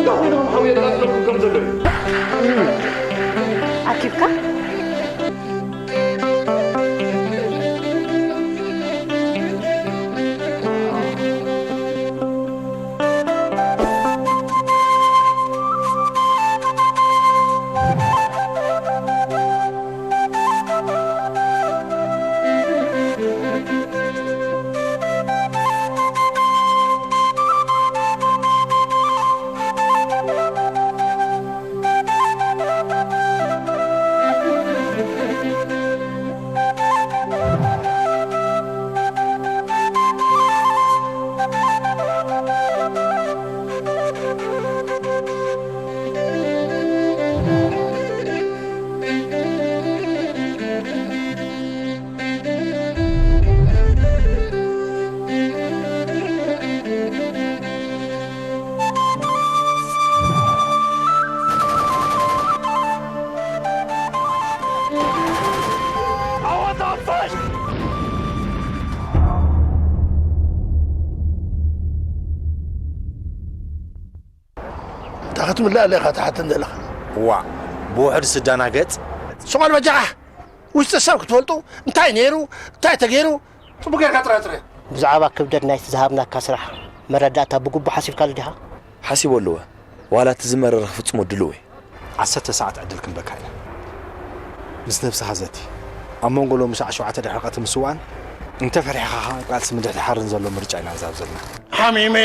እንታይ ኮይንኩም ሓውየ ዝቐትለኩም ከም ዘሎ እዩ። ኣኪብካ እንታይ ክትምልእ ኣለኻ ትሓተን ዘለኻ? ዋእ ብውሑድ ስዳና ገጽ ስቕ በል በጃኻ። ውሽጢ ሰብ ክትፈልጡ እንታይ ነይሩ እንታይ ተገይሩ ጽቡቕ ጌርካ ጥራጥረ። ብዛዕባ ክብደት ናይቲ ዝሃብናካ ስራሕ መረዳእታ ብግቡእ ሓሲብካሉ ዲኻ? ሓሲበ ኣለወ። ዋላ እቲ ዝመረረ ክፍጽሞ ድሉው እየ። ዓሰርተ ሰዓት ዕድል ክንበካ ኢና። ምስ ነብስኻ ዘቲ። ኣብ መንጎ ሎሚ ሰዓት ሸውዓተ ድሕሪ ቀትሪ ምስዋእን እንተ ፈሪሕኻ ኸኣ ቃልሲ ምድሕሓርን ዘሎ ምርጫ ኢና ንዛብ ዘለና። ሓሚመ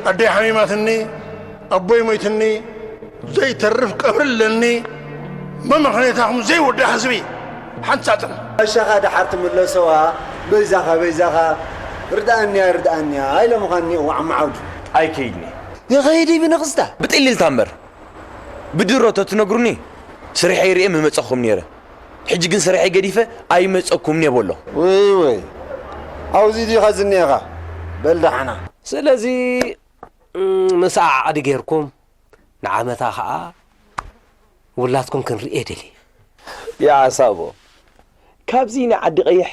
ኣደይ ሓሚማትኒ ኣቦይ ሞይትኒ ዘይተርፍ ቀብሪ ኣለኒ መመኽነይታኹም ዘይወዳእ ህዝቢ ሓንጻጽን ኣሻኻ ደሓር ትምለሰዋ በይዛኻ በይዛኻ ርድኣንያ ርድኣንያ ኢሎምኻኒ እዋዕ መዓውዱ ኣይከይድኒ ይኸይድ ብንቕስታ ብጥሊልታ እምበር ብድሮ ተትነግሩኒ ስርሐይ ርኤ ምመጸኹም ነይረ ሕጂ ግን ስርሐይ ገዲፈ ኣይመጸኩምን እየ በሎ ወይ ወይ ኣብዚ ዲኻ ዝኒኤኻ በል ደሓና ስለዚ ምስኣ ዓቕዲ ጌርኩም ንዓመታ ኸዓ ውላድኩም ክንርኢ የድሊ ይዓሳቦ ካብዚ ንዓዲ ቀይሕ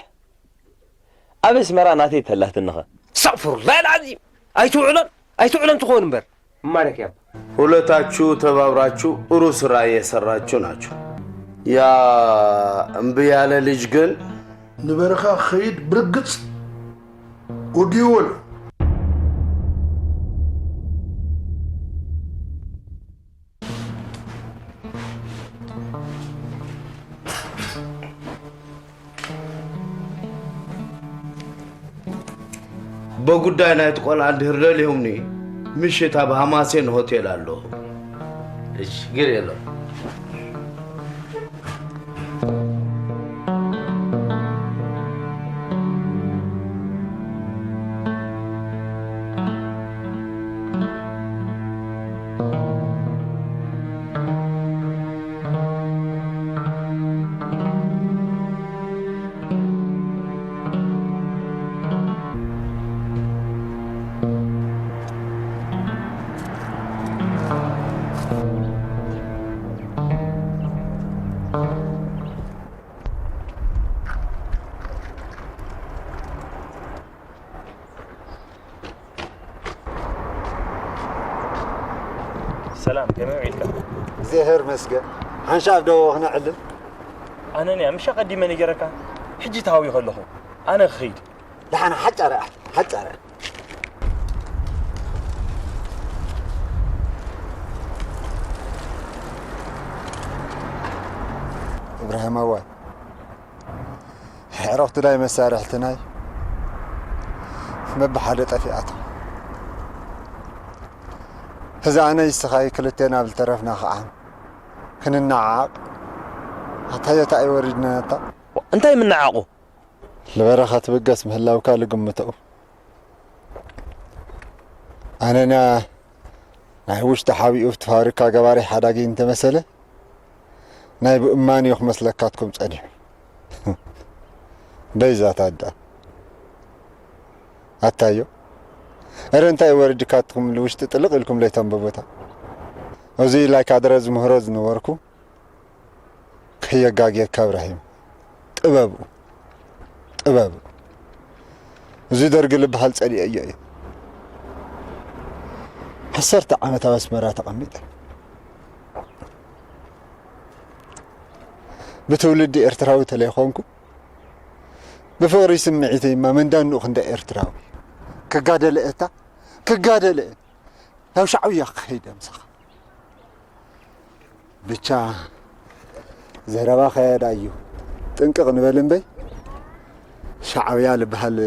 ኣብ ኣስመራ ናተይ ተላትንኸ ኣስተቕፍሩላህ ልዓዚም ኣይትውዕሎን ኣይትውዕሎን ትኾን እምበር እማረክ ያባ ሁለታችሁ ተባብራችሁ ጥሩ ስራ እየሰራችሁ ናችሁ። ያ እምቢ ያለ ልጅ ግን ንበረኻ ክኸይድ ብርግጽ ወዲዎ ኣሎ። በጉዳይ ናይቲ ቆልዓ እንድህር ደልዮምኒ ምሽት ኣብ ሃማሴን ሆቴል ኣለኹ። እሺ ችግር የለው። ሰላም ከመይ ውዒልካ? እግዚኣብሔር ይመስገን። ሓንሻዕ ዶ ክነዕልል? ኣነንያ ምሽ ኣቐዲመ ነጊረካ። ሕጂ ተሃዊኸ ኣለኹ። ኣነ ክኸይድ። ደሓን ሓጫረ ሓጫረ። እብራሂም ኣዋይ ዕረፍቲ ናይ መሳርሕትናይ መብሓደ ጠፊኣቶ። እዚ ኣነ ይስኻይ ክልቴና ብልተረፍና ከዓ ክንነዓቕ ኣታየታ ኣይወሪድናታ። እንታይ ምነዓቑ? ልበረኻ ትብገስ ምህላውካ ልግምተኡ። ኣነና ናይ ውሽጢ ሓቢኡ እቲ ፋብሪካ ገባሪ ሓዳጊ እንተመሰለ ናይ ብእማን እዩ ክመስለካትኩም ጸኒሑ። በይዛት ኣዳ ኣታዮ እረ እንታይ ወሪድካትኩም ልውሽጢ ጥልቕ ኢልኩም ለይተንብቡታ። እዚ ኢላይ ካድረ ዝምህሮ ዝነበርኩ ከየጋግየካ እብራሂም ጥበብ ጥበብ እዚ ደርጊ ልበሃል ጸሊኤዮ እየ። ዓሰርተ ዓመት ኣብ ኣስመራ ተቐሚጠ። ብትውልዲ ኤርትራዊ ተለይኾንኩ፣ ብፍቕሪ ስምዒተይማ መንዳንኡ ክንደይ ኤርትራዊ። ክጋደለ እታ፣ ክጋደለ ናብ ሻዕብያ ክኸይደ ምሳኻ። ብቻ ዘረባ ከያዳ እዩ። ጥንቅቕ ንበል እምበይ፣ ሻዕብያ ልበሃል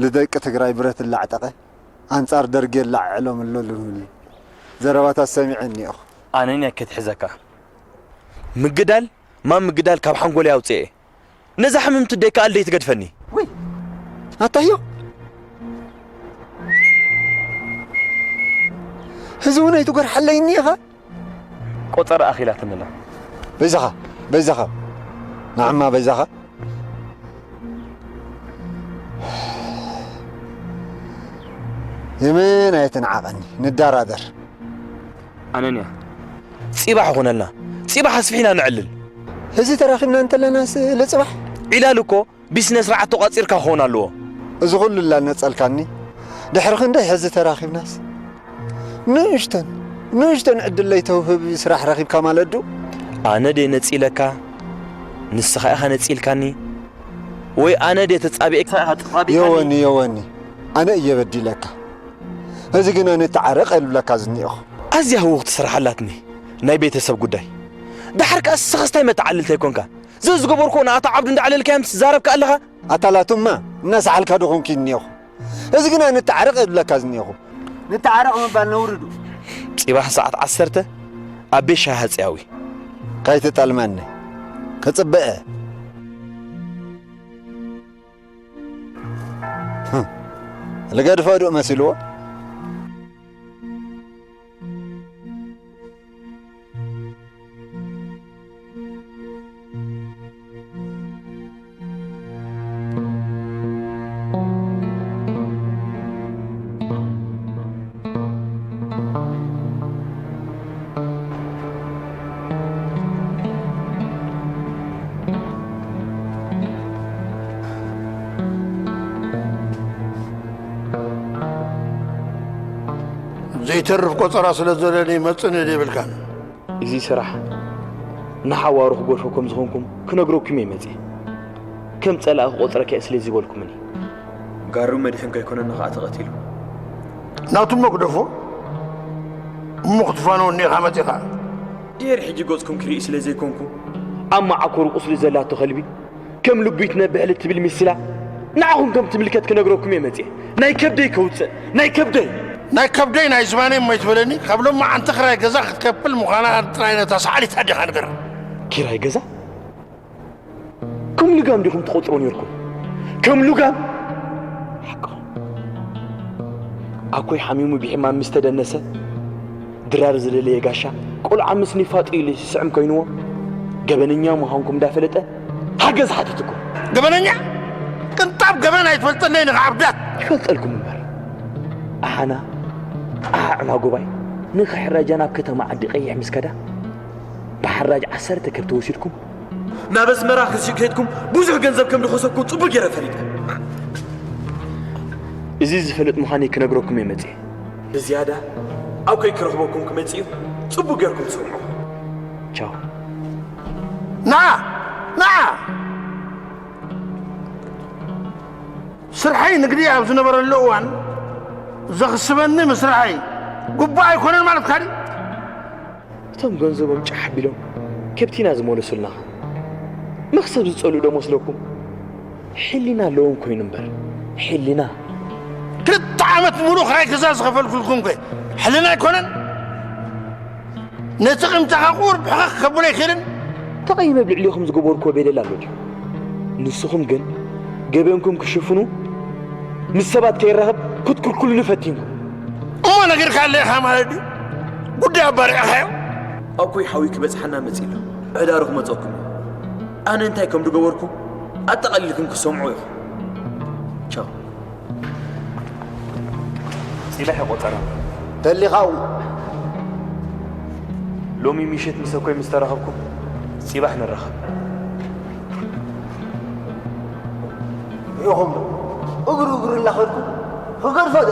ልደቂ ትግራይ ብረት እላዕጠቐ፣ ኣንጻር ደርጌ እላዕዕሎም ኣሎ ልብል ዘረባታት ሰሚዐ እኒኦኹ። ኣነን እያ ክትሕዘካ። ምግዳል፣ ማን ምግዳል ካብ ሓንጎለይ ኣውፅኤ። ነዛ ሕምምቲ ደይ ከኣል ደይ ትገድፈኒ። ወይ፣ ኣታዮ፣ እዚ እውን ኣይትጎርሓለይኒ ኢኻ። ቆጸራ ኣኺላትንና። በይዛኻ፣ በይዛኻ። ንዓማ በይዛኻ። የመን ኣይትንዓቐኒ፣ ንዳራደር። ኣነንያ፣ ጺባሕ ኹነልና። ጺባሕ ኣስፊሕና ንዕልል። እዚ ተራኺብና እንተለናስ ልጽባሕ? ዒላል እኮ ብስነ ስርዓት ተቋጺርካ ክኸውን ኣለዎ። እዚ ኩሉ ላነጸልካኒ፣ ድሕሪ ክንደይ ሕዚ ተራኺብናስ? ንእሽተን፣ ንእሽተን ዕድል ለይተውህብ ስራሕ ረኺብካ ማለት ዱ? ኣነ ድየ ነጺለካ? ንስኻ ኢኻ ነጺልካኒ? ወይ ኣነ ድየ ተጻቢኤካ ኢኻ ተጻቢእካኒ? የወኒ፣ የወኒ፣ ኣነ እየ በዲለካ። እዚ ግና ንተዓረቕ እየ ልብለካ ዝኒኦኹ። ኣዝያ ህውኽቲ ስራሕ ኣላትኒ፣ ናይ ቤተሰብ ጉዳይ። ደሓር ከኣ ንስኻስ ታይ መተዓልልተይ ኮንካ? ዘዝገበርኩ ንኣቶ ዓብዱ እንዳዕለልካዮም ትዛረብካ ኣለኻ? ኣታ ላቱማ እናሰሓልካ ዶ ኮንኪ እኒኦኹ? እዚ ግና ንተዓረቕ እየ ዝብለካ ዝኒኦኹ። ንተዓረቕ ምባል ነውሪ ዱ? ጽባሕ ሰዓት ዓሰርተ ኣብ ቤት ሻሂ ሃጸያዊ። ከይትጠልመኒ። ክጽበ እየ። ህም። ልገድፎ ዶ መሲልዎ? ዘይተርፍ ቆጸራ ስለ ዘለኒ መጽእኒ ዘይብልካን። እዚ ስራሕ ንሓዋሩ ክገድፎ ከም ዝኾንኩም ክነግረኩም እየ መጽየ። ከም ጸላኢ ክቆጽረካ እየ ስለ ዝበልኩምኒ። ጋሩ መድሕን ከይኮነኒ ከኣ ተቐቲሉ። ናቱ እሞ ግደፎ። እሞ ክትፋነወኒ ኢኻ መጺኻ። ድሕሪ ሕጂ ገጽኩም ክርኢ ስለ ዘይኮንኩ፣ ኣብ መዓኮሩ ቁስሊ ዘላቶ ከልቢ ከም ልቡ ይትነብሕ ልትብል ሚስላ ንዓኹም ከም ትምልከት ክነግረኩም እየ መጽየ። ናይ ከብደይ ከውጽእ፣ ናይ ከብደይ። ናይ ከብደይ ናይ ዝባነይ እሞ ኣይትበለኒ። ካብ ሎማዓንቲ ክራይ ገዛ ክትከፍል ምዃና ጥራይ ነታ ሰዓሊት ኣዴኻ ንገራ። ኪራይ ገዛ? ከም ልጋም ዲኹም ትቆጽሮ ነርኩም? ከም ልጋም? ሓቅኹም። ኣኮይ ሓሚሙ ብሕማም ምስ ተደነሰ፣ ድራር ዝደለየ ጋሻ፣ ቆልዓ ምስ ኒፋጡ ኢሉ ዝስዕም ኮይንዎ፣ ገበነኛ ምዃንኩም እንዳፈለጠ፣ ሓገዝ ሓተትኩም። ገበነኛ? ቅንጣብ ገበን ኣይትፈልጠለይን ኢኻ ዓብዳት። ይፈልጠልኩም እምበር። ኣሓና፣ ኣሓ ዕማጉባይ፣ ንኽሕረጃ ናብ ከተማ ዓዲ ቀይሕ ምስ ከዳ፣ ብሓራጅ ዓሰርተ ከብቲ ወሲድኩም፣ ናብ ኣስመራ ክሲ-፣ ከይድኩም ብዙሕ ገንዘብ ከም ዝኸሰብኩም ጽቡቕ ገይረ ፈሊጠ። እዚ ዝፈልጥ ምዃነይ ክነግረኩም እየ መጽየ። ብዝያዳ ኣብ ከይ ክረኽበኩም ክመጽእ እዩ። ጽቡቕ ጌርኩም ትሰምዑ። ቻው። ንዓ! ንዓ! ስርሐይ ንግዲ ኣብ ዝነበረሉ እዋን ዘኽስበኒ ምስርሐይ ግቡእ ኣይኮነን ማለትካ ድዩ? እቶም ገንዘቦም ጫሕ ኣቢሎም ከብቲና ዝመለሱልናኸ መኽሰብ ዝጸልኡ ዶ መስለኩም? ሕሊና ኣለዎም ኮይኑ እምበር፣ ሕሊና። ክልተ ዓመት ሙሉእ ክራይ ገዛ ዝኸፈልኩልኩም ከ ሕልና ኣይኮነን? ነቲ ቂምታኻ ቁሩብ ሕኸኽ ከብሎ ኣይክእልን? ተቐይመ ኣብ ልዕሌኹም ዝገበርክዎ በደል ኣሎ ድዩ? ንስኹም ግን ገበንኩም ክሽፍኑ ምስ ሰባት ከይራኸብ ክትኩልኩሉኒ ፈቲንኩም። እሞ ነጊርካ ኣለኻ ማለት ድዩ? ጉዳይ ኣባሪዕኻዮ? ኣኩይ ሓዊ ክበጽሓና መጺእ ኣሎ። ዕዳሩ ክመጸኩም እዩ። ኣነ እንታይ ከም ዝገበርኩ ኣጠቓሊልኩም ክሰምዑ ኢኹም። ቻው። ጽባሕ ይቆጸራ። ተሊኻው። ሎሚ ምሽት ምስ ኣኮይ ምስ ተራኸብኩም ጽባሕ ንራኸብ። ኢኹም እግሩ እግሩ እናኸድኩ ክገድፎ ደ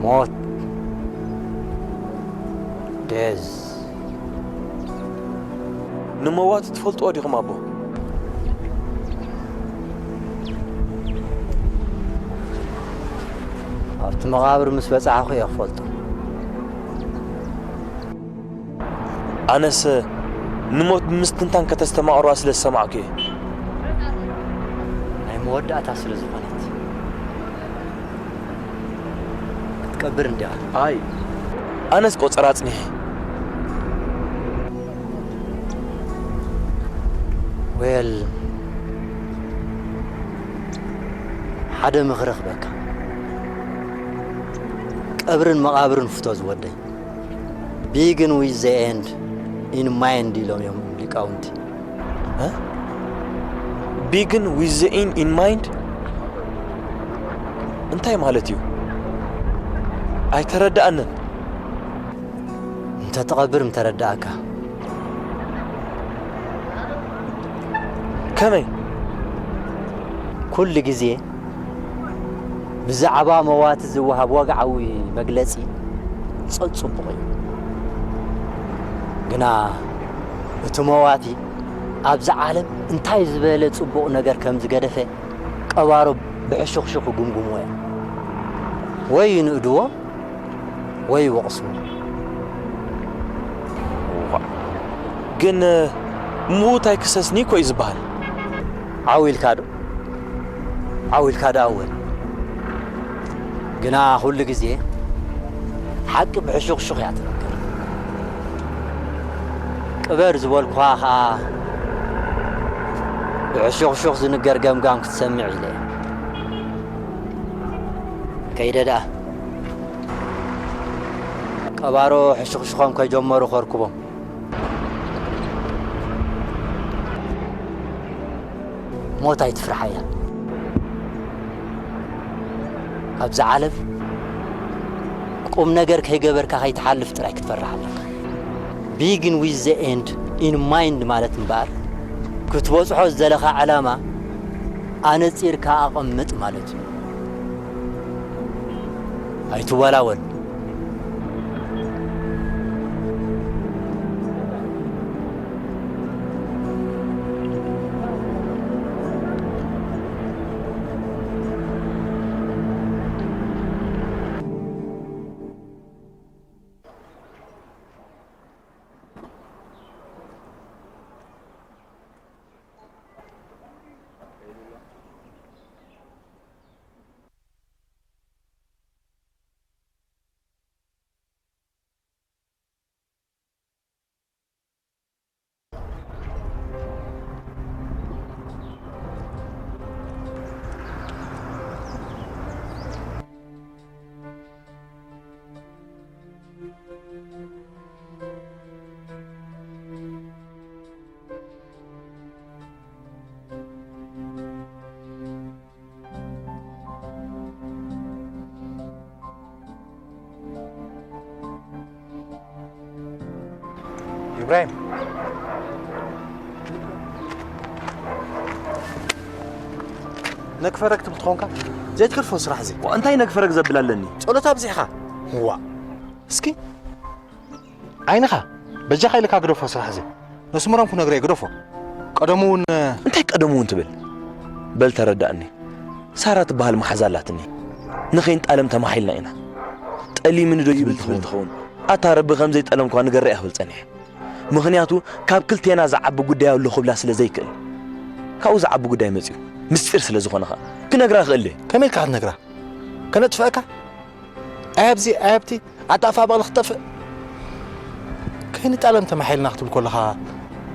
ሞት፣ ዴዝ። ንመዋቲ ትፈልጥዎ ዲኹም ኣቦ? ኣብቲ መቓብር ምስ በጻሕኹ እየ ክፈልጦ። ኣነስ ንሞት ብምስትንታን ከተስተማቕርዋ ስለ ዝሰማዕኩ እየ። ናይ መወዳእታ ስለ ዝኾነት። ክትቀብር እንዲኻ። ኣይ፣ ኣነስ ቆጸራ ኣጽኒሐ። ዌል፣ ሓደ ምኽሪ ክበካ። ቀብርን መቓብርን ፍቶ ዝወደይ። Begin with the end in mind ኢሎም እዮም ሊቃውንቲ። እ? Begin with the end in mind? እንታይ ማለት እዩ? ኣይተረድኣንን። እንተ ትቐብር ምተረድኣካ። ከመይ? ኩሉ ግዜ ብዛዕባ መዋቲ ዝወሃብ ወግዓዊ መግለጺ ጸጽቡቕ እዩ። ግና እቲ መዋቲ ኣብዛ ዓለም እንታይ ዝበለ ጽቡቕ ነገር ከም ዝገደፈ ቀባሮ ብሕሹኽሹኽ ይጉምጉምዎ እዮም። ወይ ይንእድዎ፣ ወይ ይወቕስዎ። ዋእ፣ ግን ምዉት ኣይክሰስን እዩ እኮ እዩ ዝበሃል። ዓው ኢልካ ዶ? ዓው ኢልካ ደኣ እወ። ግና ኩሉ ግዜ ሓቂ ብሕሹኽሹኽ እያ ትነገር። ቅበር ዝበልኩኻ ኸኣ ብሕሹኽሹኽ ዝንገር ገምጋም ክትሰምዕ ኢለ እየ። ከይደ ደኣ። ቀባሮ ሕሹኽሹኾም ከይጀመሩ ከርክቦም። ሞት ኣይትፍርሓያ። ኣብዛ ዓለም ቁም ነገር ከይገበርካ ከይትሓልፍ ጥራይ ክትፈርሕ ኣለካ። Begin with the end in mind ማለት እምበኣር፣ ክትበጽሖ ዝደለኻ ዕላማ ኣነጺርካ ኣቐምጥ ማለት እዩ። ኣይትወላወል። ኢብራሂም፣ ነግፈረግ ትብል ትኾንካ? ዘይትገድፎ ስራሕ እዚ። ዋ፣ እንታይ ነግፈረግ ዘብል ኣለኒ? ጸሎት ኣብዚሕኻ። ዋ፣ እስኪ ዓይንኻ በጃኻ ኢልካ ግደፎ ስራሕ እዚ። ነስመሮም ክነግሮ እየ፣ ግደፎ። ቀደሙ እውን እንታይ ቀደሙ እውን ትብል? በል ተረዳእኒ። ሳራ ትበሃል መሓዛ ኣላትኒ። ንኸይንጣለም ተማሒልና ኢና። ጠሊምኒ ዶ ይብል ትብል ትኸውን? ኣታ ረቢ ከም ዘይጠለምኳ ንገረያ ክብል ጸኒሐ። ምኽንያቱ ካብ ክልቴና ዝዓቢ ጉዳይ ኣሎ ክብላ ስለ ዘይክእል። ካብኡ ዝዓቢ ጉዳይ መጺኡ። ምስጢር ስለ ዝኾነ ኸኣ። ክነግራ ክእል እየ። ከመይ ኢልካ ክትነግራ? ከነጥፍአካ? ኣይ ኣብዚ፣ ኣይ ኣብቲ፣ ኣጣፍኣ በቕሊ ክትጠፍእ። ከይንጣለም ተማሒልና ክትብል ከለኻ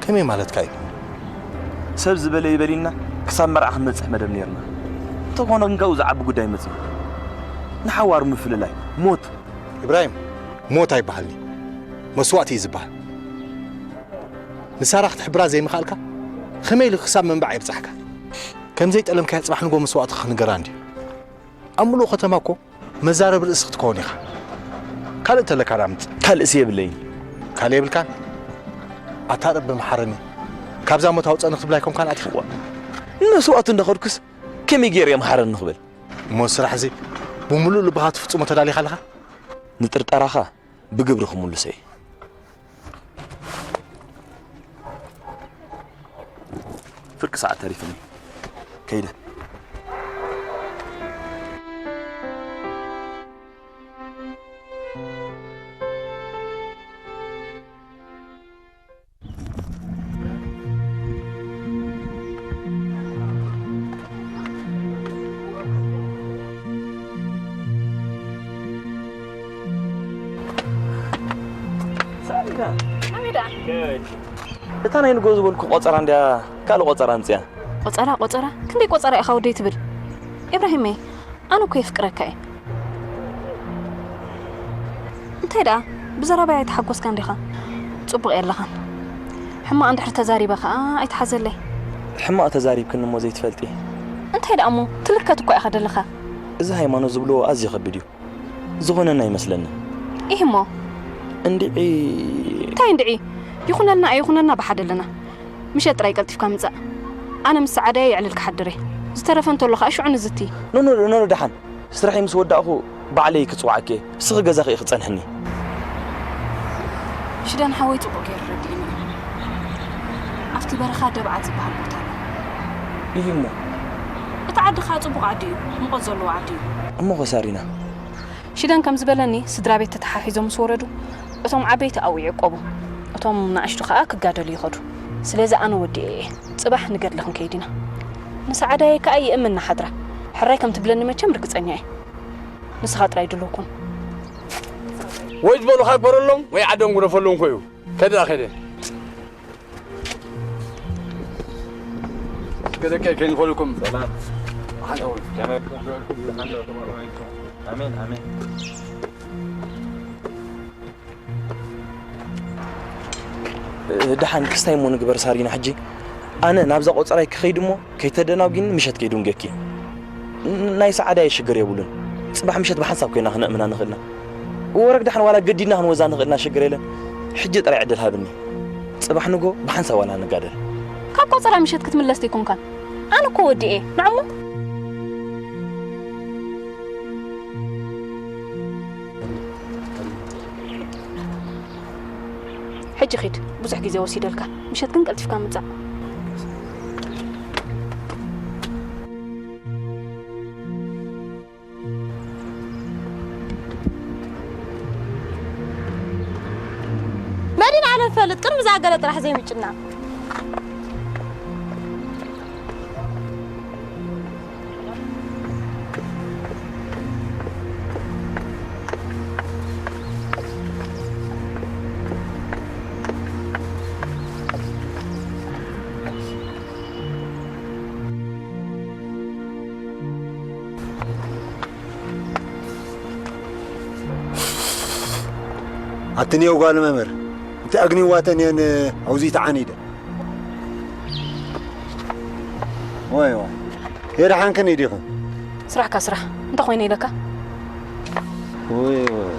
ከመይ ማለትካ እዩ? ሰብ ዝበለ ይበል ኢልና ክሳብ መርዓ ክንበጽሕ መደብ ነይርና። እንተኾነ ግን ካብኡ ዝዓቢ ጉዳይ መጺኡ። ንሓዋሩ ምፍልላይ፣ ሞት። ኢብራሂም፣ ሞት ኣይበሃልን'ዩ። መስዋእቲ እዩ ዝበሃል። ንሳራ ክትሕብራ ዘይምኽኣልካ ከመይ ኢሉ ክሳብ ምንባዕ የብጽሓካ? ከም ዘይጠለምካያ ጽባሕ ንግሆ መስዋእትኻ ክንገራ እንድዩ። ኣብ ምሉእ ከተማ እኮ መዛረቢ ርእሲ ክትከውን ኢኻ። ካልእ እንተለካ ደኣ ምጽእ። ካልእሲ የብለይን። ካልእ የብልካን? ኣታ ረቢ መሓረኒ። ካብዛ ሞት ኣውጸኒ ክትብላ ኣይኮንካን ኣቲኻ? ዋ፣ ንመስዋእቲ እንዳኸድኩስ ከመይ ገይረ እየ መሓረኒ ክብል? እሞ ስራሕ እዚ ብምሉእ ልብኻ ትፍጽሞ ተዳሊኻ ኣለኻ? ንጥርጠራኻ ብግብሪ ክምልሶ እየ። ፍርቂ ሰዓት ተሪፍኒ። ከይደ። ሳሪና። ኣሜዳ። እታ ናይ ንጎ ዝበልኩ ቆጸራ እንድያ ካልእ ቆጸራ ኣምጽያ። ቆጸራ፣ ቆጸራ? ክንደይ ቆጸራ ኢኻ ወደይ ትብል? ኢብራሂመይ፣ ኣነ እኮ የፍቅረካ እየ። እንታይ ደኣ፣ ብዘረባይ ኣይተሓጎስካን ዲኻ? ጽቡቕ የለኻን። ሕማቕ እንድሕር ተዛሪበ ኸኣ ኣይትሓዘለይ። ሕማቕ ተዛሪብክኒ እሞ ዘይትፈልጢ። እንታይ ደኣ እሞ፣ ትልከት እኮ ኢኻ ደለኻ። እዚ ሃይማኖት ዝብልዎ ኣዝዩ ከቢድ እዩ። ዝኾነና ኣይመስለንን። ኢሂ እሞ። እንድዒ። እንታይ እንድዒ? ይኹነልና ኣይኹነልና ብሓደ ኣለና። ምሸት ጥራይ ቀልጢፍካ ምጻእ። ኣነ ምስ ሰዓዳየ የዕልል ክሓድር እየ። ዝተረፈ እንተሎ ኸኣ ሽዑ ንዝቲ። ኖ፣ ኖ፣ ኖ፣ ኖ፣ ደሓን። ስራሐይ ምስ ወዳእኹ ባዕለይ ክጽውዓኪ እየ። እስኺ ገዛኺ ኢኺ ክጸንሕኒ። ሽደን ሓወይ ጽቡቕ ገይሩ ረዲእኒ እዩ። ኣብቲ በረኻ ደብዓት ዝበሃል ቦታ ኣሎ። ኢሂ እሞ። እቲ ዓዲ ኸኣ ጽቡቕ ዓዲ እዩ። ሙቐት ዘለዎ ዓዲ እዩ። እሞ ኸ ሳሪና? ሽደን ከም ዝበለኒ፣ ስድራ ቤት ተተሓሒዞም ምስ ወረዱ፣ እቶም ዓበይቲ ኣብኡ ይዕቆቡ፣ እቶም ንኣሽቱ ኸኣ ክጋደሉ ይኸዱ። ስለዚ ኣነ ወዲኤ እየ። ጽባሕ ንገድሊ ክንከይድ ኢና። ንሰዓዳየ ከኣ ይእምና ሓድራ። ሕራይ ከም ትብለኒ መቸም ርግጸኛ እየ። ንስኻ ጥራይ ድሉው ኩን። ወይ ዝበሉኻ ግበረሎም፣ ወይ ዓዶም ግደፈሎም እኮ እዩ። ከደ ከደ። ገደቀ ከይንፈልኩም። ሰላም። ኣሜን፣ ኣሜን። ደሓን ክስታይ እሞ ንግበር ሳሪና። ሕጂ ኣነ ናብዛ ቆጸራይ ክኸይድ እሞ ከይተደናጒኒ ምሸት ከይድንገኪ። ን-፣ ናይ ሰዓዳይ ሽግር የብሉን። ጽባሕ ምሸት ብሓንሳብ ኮይና ክነእምና ንኽእልና። ወረግ ደሓን ዋላ ገዲድና ክንወዛ ንኽእልና ሽግር የለን። ሕጂ ጥራይ ዕድል ሃብኒ። ጽባሕ ንጎ ብሓንሳብ ዋላ ንጋደል። ካብ ቆጸራ ምሸት ክትምለስ ዘይኮንካን? ኣነ እኮ ወዲኤ። ንዕሞ። ሕጂ ኺድ፣ ብዙሕ ግዜ ወሲደልካ። ምሸት ግን ቀልጢፍካ ምጻእ። መዲና ኣነ ፈልጥ ቅድሚ ዝኣገለ ጥራሕ ዘይምጭና። ኣትንዮ ጓል መምህር፣ እቲ ኣግኒዋተን እየን ኣውዚ ተዓኒደ። ወይ ወይ። የድሓንክን ኢዲኹም። ስራሕካ ስራሕ። እንታይ ኮይነ ኢለካ? ወይ ወይ።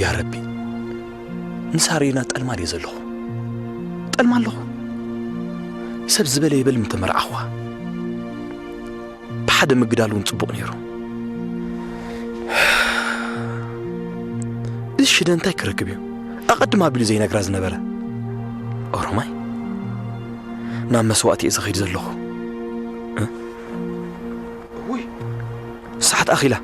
ያ ረቢ፣ ንሳሪና ጠልማ ድየ ዘለኹ? ጠልማ ኣለኹ። ሰብ ዝበለ ይበል ምተመርዓኹዋ። ብሓደ ምግዳል እውን ጽቡቕ ነይሩ። እዚ ሽደ እንታይ ክረክብ እዩ? ኣቐድም ኣቢሉ ዘይነግራ ዝነበረ። ኦሮማይ፣ ናብ መስዋእቲ እየ ዝኸይድ ዘለኹ። እ? ውይ፣ ሰዓት ኣኺላ።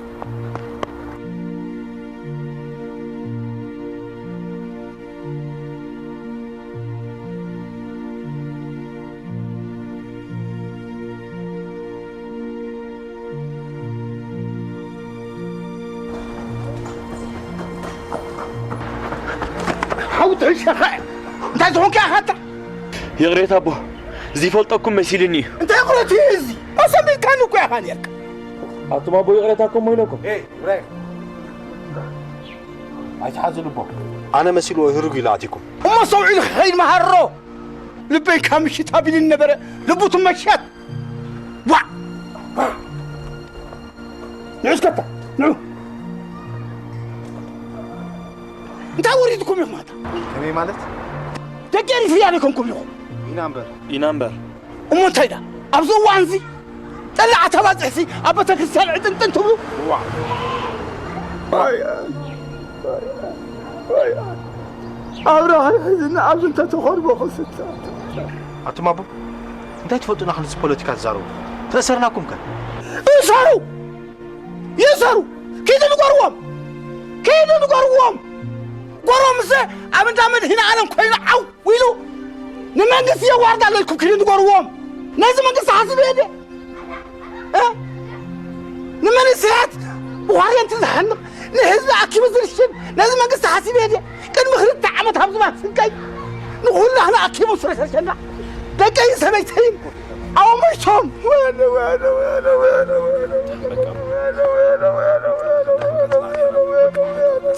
ሓው ትሕሸኻ እንታይ ዝኾንካ ኢኻ ኣታ? ይቕሬታ ኣቦ፣ ዝይፈልጠኩም መሲልኒ እዩ። እንታይ ይቕሬታ እዩ እዚ? ኣሰሚልካኒ እኮ ኢኻ ነርካ። ኣቱም ኣቦ ይቕሬታ እኮ እሞ ኢለኩም። ኤይ፣ ኢብራሂም። ኣይትሓዝሉ ኣቦ። ኣነ መሲልዎ ህሩግ ኢሉ ኣትይኩም። እሞ ሰውዒሉ ክኸይድ መሃሮ። ልበይ ካብ ምሽት ኣቢሉኒ ነበረ። ልቡ ትመሸት። ዋዕ! ንዑ እስከ ኣታ፣ ንዑ። እንታይ ወሪድኩም ኢኹም ኣታ? ከመይ ማለት? ደቂ ኤሪትርያ ዶ ኣይኮንኩም ኢኹም? ኢና እምበር። ኢና እምበር። እሞ እንታይ ዳ ኣብዚ እዋንዚ ጠላዕ ተባፅሕሲ ኣብ ቤተ ክርስቲያን ዕጥንጥን ትብሉ? ዋ። ኣይ፣ ኣይ፣ ኣይ፣ ኣይ። ኣብርሃ ሕዝና ኣብዚ እንተተኾርበኹ ስታ። ኣቱም ኣቦ፣ እንታይ ትፈልጡና ክንዚ ፖለቲካ ትዛረቡ? ተእሰርናኩም ከ? እሰሩ! ይእሰሩ! ኪዱ ንገርዎም! ኪዱ ንገርዎም! ጎረምሰ ኣብ እንዳ መድህን ዓለም ኮይኑ ዓው ኢሉ ንመንግስቲ የዋርድ ኣሎ ኢልኩም ኪዱ ንገርዎም! ነዚ መንግስቲ ሓሲበ እየ ድየ? እ? ንመንእሰያት ብዋርየንቲ ዝሃንቕ፣ ንህዝቢ ኣኪቡ ዝርሽን፣ ነዚ መንግስቲ ሓሲበ እየ ድየ? ቅድሚ ክልተ ዓመት ኣብ ዝባን ስንቀይ ንኹላህና ኣኪቡ ስረሸርሸና። ደቀይን ሰበይተይን ኣወሞይቶም።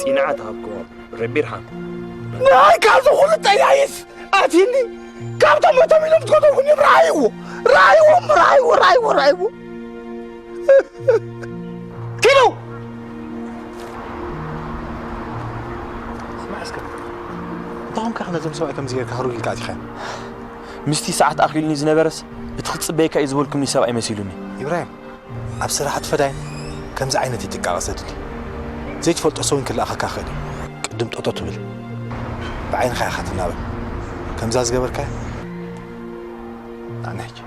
ጽንዓት ሃብኩም። ረቢርሃም። ንዓይ ካብዚ ኩሉ ጠያይስ ኣትይኒ። ካብቶም መቶም ኢሎም ዝገደልኩኒ ራእይዎ፣ ራእይዎም፣ ራእይዎ፣ ራእይዎ፣ ራእይዎ። ኪዱ! ስማዕ እስከ፣ እንታይ ኾንካ ነዞም ሰብኣይ ከምዚ ጌርካ ህሩግ ኢልካ ኣቲኻዮም? ምስቲ ሰዓት ኣኺሉኒ ዝነበረስ፣ እቲ ክትጽበየካ እዩ ዝበልኩምኒ ሰብኣይ መሲሉኒ። ኢብራሂም፣ ኣብ ስራሓት ፈዳይን ከምዚ ዓይነት እዩ ጥንቃቐ ዘድሊ። ዘይትፈልጦ ሰብ እውን ክለኣኸካ ይኽእል እዩ። ቅድም ጠጠው ትብል። ብዓይንኻ ኢኻ ትናበብ። ከምዛ ዝገበርካያ። ንዓና ሕጂ።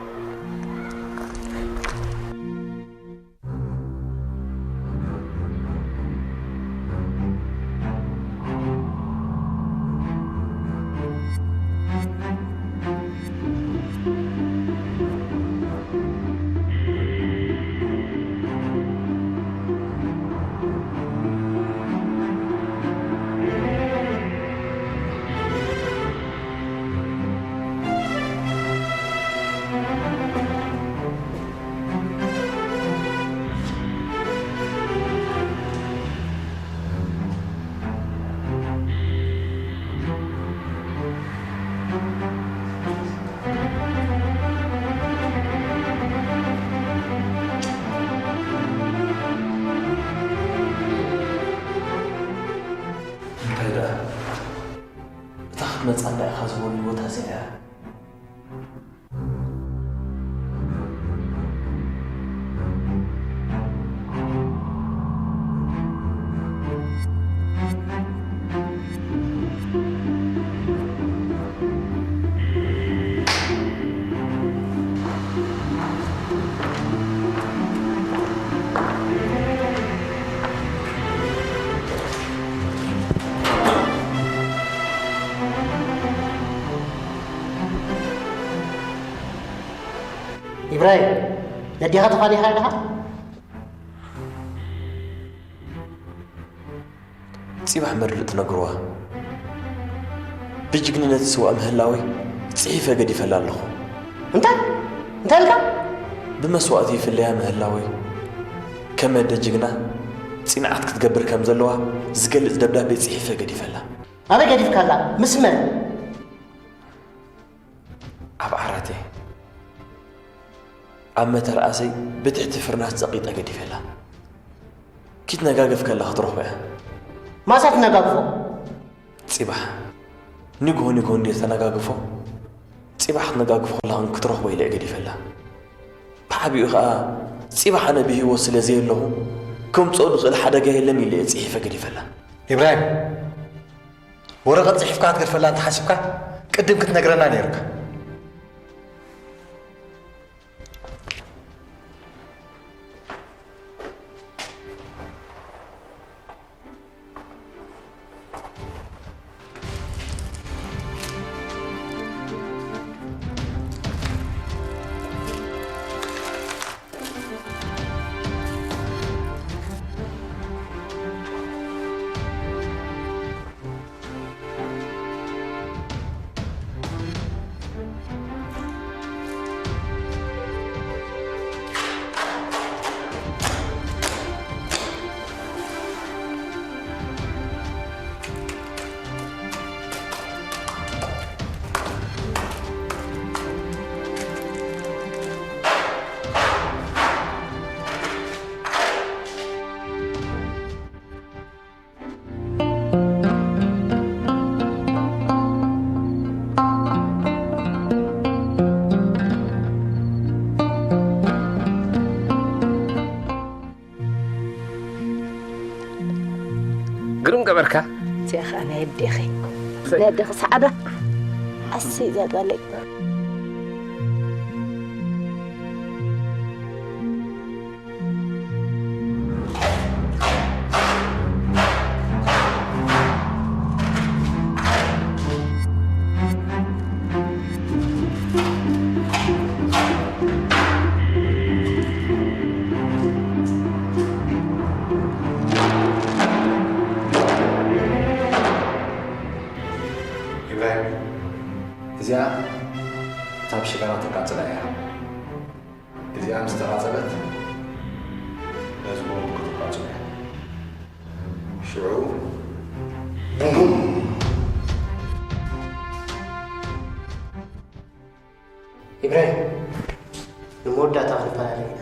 እንታይ ደኣ? እታ ክትመጻና ኢኻ ዝበሉኒ ቦታ እዚኣ እያ። ኢብራሂም፣ ነዴኻ ተፋሊኻ ኢኻ? ጽባሕ መርድእ ትነግርዋ። ብጅግንነት ዝስዋእ ምህላወይ ጽሒፈ ገዲፈላ ኣለኹ። እንታይ? እንታይ ኢልካ? ብመስዋእቲ ይፍለያ ምህላወይ፣ ከም ኣደ ጅግና ጽንዓት ክትገብር ከም ዘለዋ ዝገልጽ ደብዳቤ ጽሒፈ ገዲፈላ። ኣበይ ገዲፍካላ? ምስ መን? ኣብ ዓራተይ፣ ኣብ መተርኣሰይ ብትሕቲ ፍርናስ ጸቒጠ ገዲፈላ። ኪትነጋግፍ ከላ ክትረኽቦ እያ። ማሳ ትነጋግፎ? ጽባሕ። ንግሆ ንግሆ እንድየ ተነጋግፎ። ጽባሕ ክትነጋግፎ ከላ ክትረኽቦ ኢለ እየ ገዲፈላ። ብዓቢኡ ኸኣ ጽባሕ ኣነ ብህይወት ስለ ዘየለኹ፣ ከምጽኦ ዝኽእል ሓደጋ የለን ኢለ እየ ጽሒፈ ገዲፈላ። ኢብራሂም፣ ወረቐት ጽሒፍካ ክትገድፈላ እንተሓሲብካ፣ ቅድም ክትነግረና ነይሩካ። ነበርካ? እዚኣ ኸኣ ናይ ኣዴኺ። ናይ ኣዴኺ ጻዕዳ። ኣሰይ፣ እዛ ጓለይ። ኢብራሂም፣ እዚኣ እታ ብሽጋራ ትቃጸላ እያ። እዚኣ ምስ ተቓጸለት፣ ነዚ ቦምብ ክትቃጸሎ እያ። ሽዑ፣ ቡም! ኢብራሂም፣ ንመወዳእታ ክንፈላለ ኢና።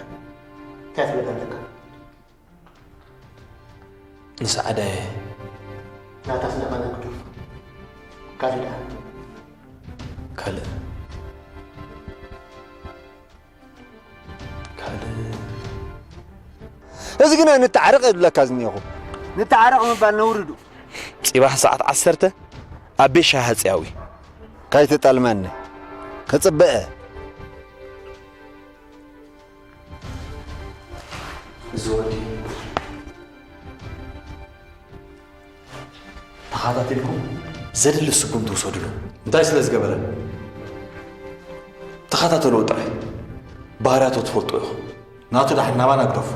እንታይ ትብል ኣለካ? ንሰዓዳ እየ። ናታ ስለ ኸነ ግደፎ። ካልእ ደኣ? ካልእ። ካልእ። እዚ ግና ንተዓረቕ እብለካ ዝኒኹ። ንተዓረቕ ምባል ነውሪ ዱ? ጽባሕ ሰዓት ዓሰርተ ኣብ ቤት ሻሂ ሃጽያዊ። ካይትጠልመኒ። ክጽበ። እዚ ወዲ ተኸታቲልኩም ዘድሊ ስጉምቲ ውሰድሉ። እንታይ ስለ ዝገበረ? ተኸታተልዎ ጥራይ። ባህርያቱ ትፈልጡ ኢኹም። ናቱ ደሓን ናባና ግደፉ።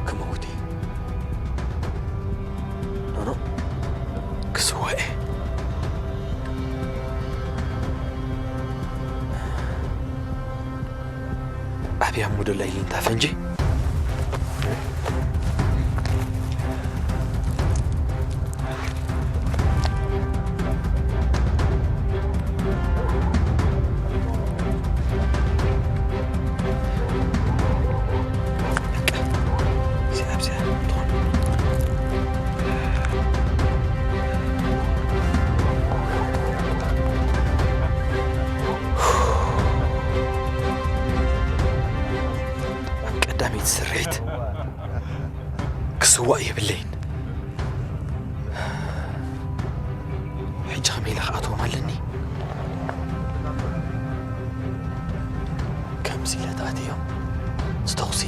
ክመውት እየ። ኖኖ፣ ክስዋእ እየ። ኣብያ እሞ ደላ ኢልንታ ፈንጂ። ቀዳመይቲ ስርሒት ክስዋእ የብለይን። ሕጂ ከመይ ኢለ ክኣትዎም ኣለኒ? ከምዚ ኢለ ተኣትዮም ዝተኹሲ